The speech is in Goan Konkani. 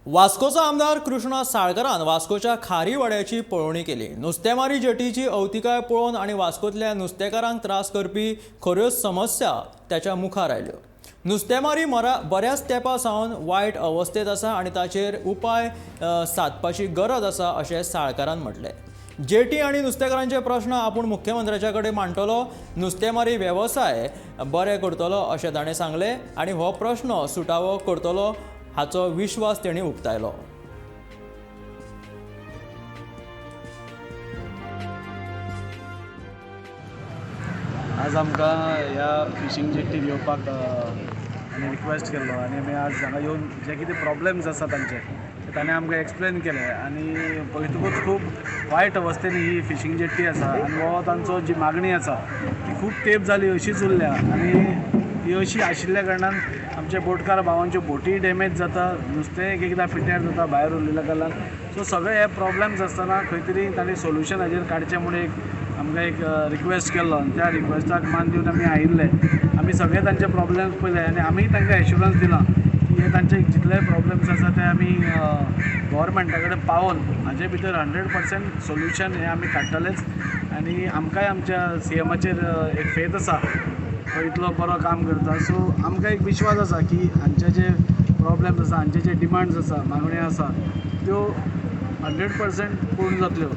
वास्कोचो आमदार कृष्णा साळकरान वास्कोच्या खारीवाड्याची पळोवणी केली. नुस्तेमारी जेटीची अवतिकाय पळोवन आनी वास्कोतल्या नुस्तेकारांक त्रास करपी खऱ्यो समस्या त्याच्या मुखार आयल्यो. नुस्तेमारी बऱ्याच तेंपा सावन वायट अवस्थेत आसा आनी ताचेर उपाय सादपाची गरज आसा अशें साळकारान म्हटलें. जेटी आनी नुस्तेकारांचे प्रश्न आपूण मुख्यमंत्र्याच्या कडेन मांडटलो, नुस्तेमारी वेवसाय बरे करतलो अशें ताणें सांगलें आनी हो प्रश्न सुटावो करतलो हाचो विश्वास तेणी उक्तायलो. आज आमकां ह्या फिशींग जेट्टीर येवपाक आनी रिक्वेस्ट केल्लो आनी आमी आज हांगा येवन जे कितें प्रॉब्लम्स आसा तांचे ते ताणें आमकां एक्सप्लेन केले आनी पळयतकूच खूब वायट अवस्थेन ही फिशींग जेट्टी आसा आनी हो तांचो जी मागणी आसा ती खूब तेंप जाली अशीच उरल्या आनी ती अशी आशिल्ल्या कारणान आमच्या बोटकार भावांच्यो बोटीय डॅमेज जाता, नुस्तें एक एकदां फिट्यार जाता भायर उरलेल्या कारणान. सो सगळे हे प्रॉब्लम्स आसतना खंय तरी तांणी सोल्युशन हाजेर काडचें म्हूण एक आमकां एक रिक्वेस्ट केल्लो आनी त्या रिक्वेस्टाक मान दिवन आमी आयिल्ले. आमी सगळे तांचे प्रॉब्लम्स पळयले आनी आमी तांकां एश्युरन्स दिलां की हे तांचे जितले प्रॉब्लम्स आसा ते आमी गव्हर्मेंटा कडेन पावोवन हाजे भितर 100% सोल्युशन हें आमी काडटलेच. आनी आमकांय आमच्या सी एमाचेर एक फेथ आसा, तो इतलो बरो काम करता. सो आमकां एक विश्वास आसा की हांचे जे प्रॉब्लम्स आसा, हांचे जे डिमांड्स आसा, मागण्यो आसा, त्यो 100% पूर्ण जातल्यो.